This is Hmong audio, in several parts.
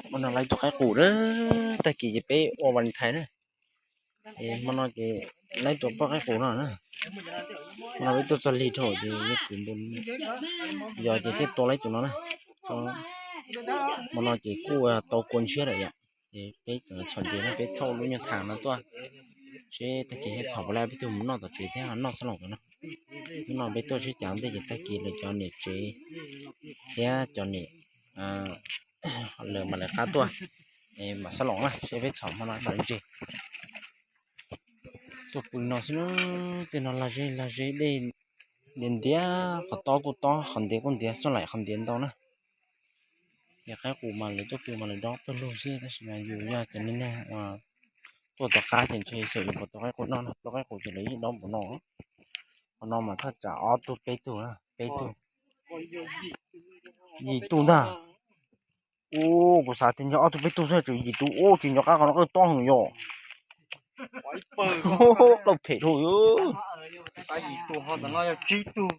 Hmo no laib tua qaib qus na, tag kis ces peb ua Valentine na. Es hmo no ces laib tua poj qaib qus no na. Hmo no peb tuaj txog lig dhau ces yog kuv npu yos ces thiaj tua laib tus no na. Hmo no ces kuj tau kua ntshiab lawm yom. Ces peb txhom ntses na, peb thauj lub nyuag thaj no tuaj seb tag kis thiaj txhom puas laib peb tug mus noj tom tsev thiab noj xab loos tom no. Hnub no peb tuaj sib cav ntej ces tag kis lawv cov niam tsev thiab cov niam lawv mam lawv qab tuaj mam xab loos na, seb peb txhom hmo no mam li ntses. Tuaj pw no xwb na, tej no lag zeb lag zeb dej ntiav ntiav, qhov tob kuj tob, qhov ntiav kuj ntiav, xuaj laim qhov ntiav ntau na. Ces qaib qus mas lawv tuaj pw mas lawv dob pawg lug xwb, tab sis mas yus yog cov neeg uas tuaj tom qab ces ntshe xyov yus puas tau qaib qus noj no, tau qaib qus ces lawv yeej dob npaum no. Qhov no mas thaj tsam ob tug peb tug, peb tug, yim tug ntag. Ub, kuv xav tias nyob ob tug peb tug xwb, tseem yim tus, ub, tsis nco qab qhov no qwj tob heev yom. Qwj phem dhau.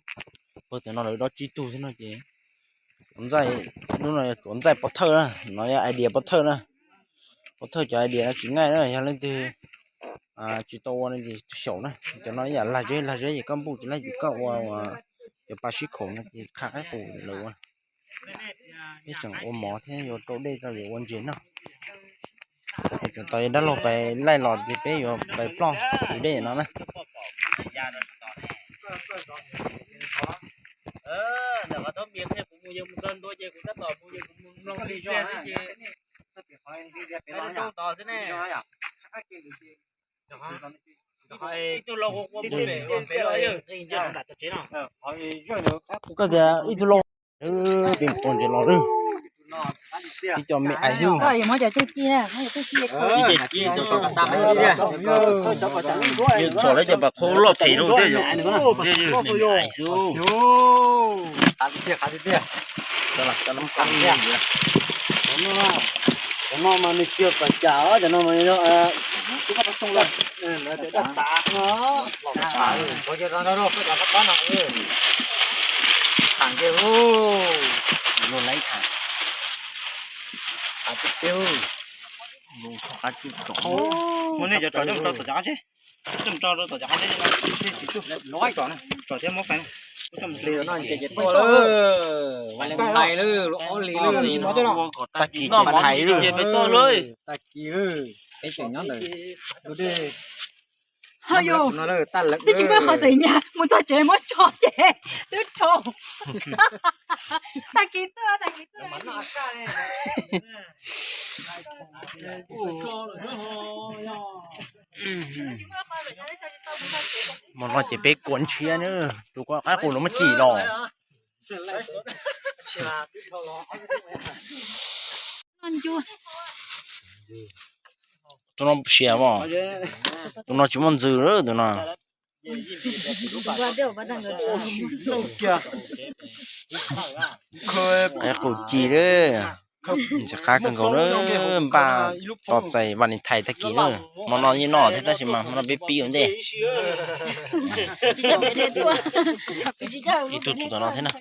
Pawg tam no lawv dob tsib tug xwb no ces ntxaij, lub no yog tsuav ntxaij pov thawj na, no yog idea pov thawj na. Pov thawj cov idea no tsis ngaij na, yog leej twg tsis tau ua no ces xyaum na. Cov no ib yam lag zeb lag zeb ces koj npuj tsis laij ces koj ua cov pa sib khaum no ces qha qaib qus lawv ua. Peb tseem ua mov thiab yuav rau dej rau yuav ua ntses noj. Tseem tos dab laug pais laij los ces peb yuav pais ploj tus dej no na. Koj tias ib tug lau, peb tua ntses los lawm. Ib co me ais xwb. Tsom lawv cov pas qhuab loj phem rau thiab yom. Cov no mas nws tsis yog pas cas, cov no mas daj tas no. Muab nej cov tso coj mus tso tom cov qab tsev, coj mus tso rau tom cov qab tsev, tso thiab muab fais. Tag kis noj mov thaiv lawm, tag kis peb tseem nyob ntawm tus dej. Twb tsis muaj qhov xeem nyas mus txog tsev muab tso ces twb rau. Tag kis tuaj, tag kis tuaj. Hmo no ces peb kua ntshiab na, tus qaib qus no muab cim los. Tus no siav os, tus no tsis muaj ntxws lawm tus no. Qaib qus ci lawm, ntxim qab kawg nkaus na, npaj tos txais Valentine tag kis na. Hmo no yeej noj thiab tab sis mas hmo no peb pib ua ntej. Ib tug tus tom no thiab na.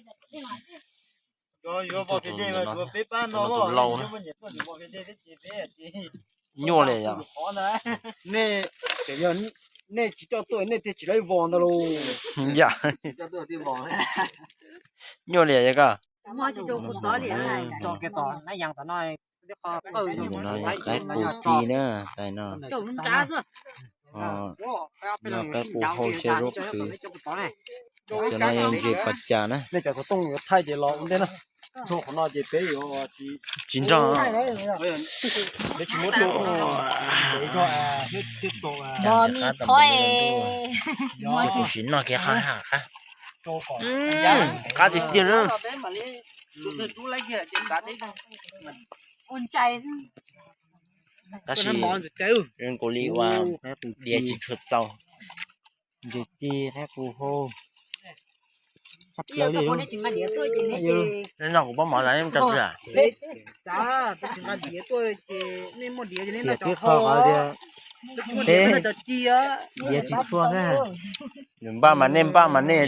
Tus lau na. Nyuaj li yom. Nej tsis coj tuaj nej thiaj tsis laib vos ntag lauj. Yam. Nyuaj li yom koj. Qaib qus ci na, tais no. Noj qaib qus hau xyaw zaub qhwv. Cov no yog ntses pas cas na. Tsis nrog. Ces kuv sim noj kiag qab, qab tiag tiag na. Tab sis zoo nkaus li ua diav tsis tshua txaus. Ntses ci, qaib qus hau, tshaj plaws li. Nej noj kuv pob mov tas nej tso twg? Xiam tib qho qhov tias peb diav tsis txhua xwb. Nws npaj mas nej npaj mas nej,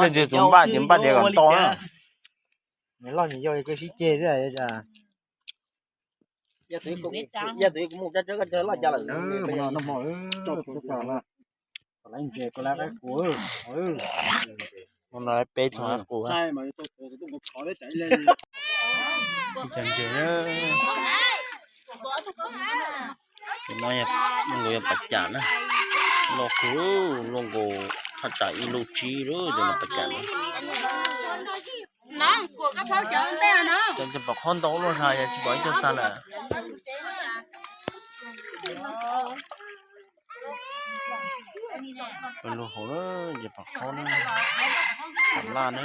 nej twg tus npaj ces npaj diav kom ntau na. Nyias loj nyias yau koj sib ceg xwb. Yog tus kuv mus tsab tsawb koj loj cas lawm. Mus no peb tug qus. Ntses, ntses, no yog pas cam na. Loj kawg, loj nkaus thaj tsam ib lub tsib lawm tus no pas cam na. Cov, cov pom qhob ntau luaj, yog tsis pom ib tug tag lawm. Peb lub hauv na, ces pom qhob na, pom laj na.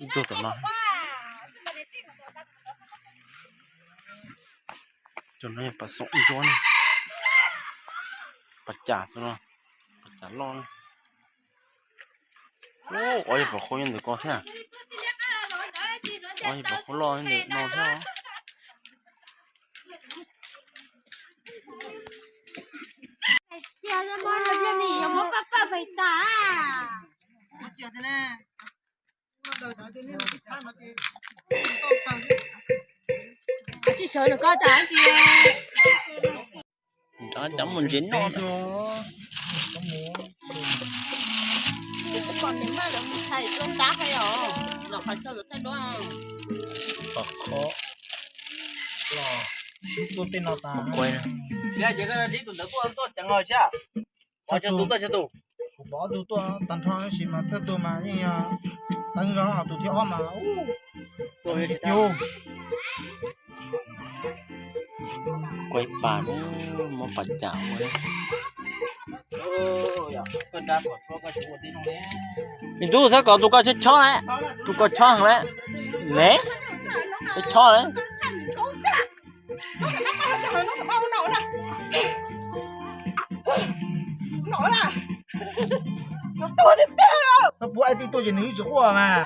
Ib tug tom no, tus no yog pas xoom ntsuab ne, pas cam, tus no pas cam loj ne. Ub, ua yog pas qhua nyob ntawm ko thiab. Ua yog pas qhua loj ntawm no thiab. Cov mus ntses noj. Pom qhob. Sib tuaj tej no tas. Kuv pom ob tug tuaj tag nrho tab sis mas thawj tug mas yeej yog teeb zog, ho tus thib ob mas ua li tiag. Kuaib pas, muab pas cam ua. Me tub, txhob kom tus ko chob chob na, tus ko chob heev lawm ne, chob chob lawm. Txhob pub ai tij tuaj ces nws tsis quaj mas.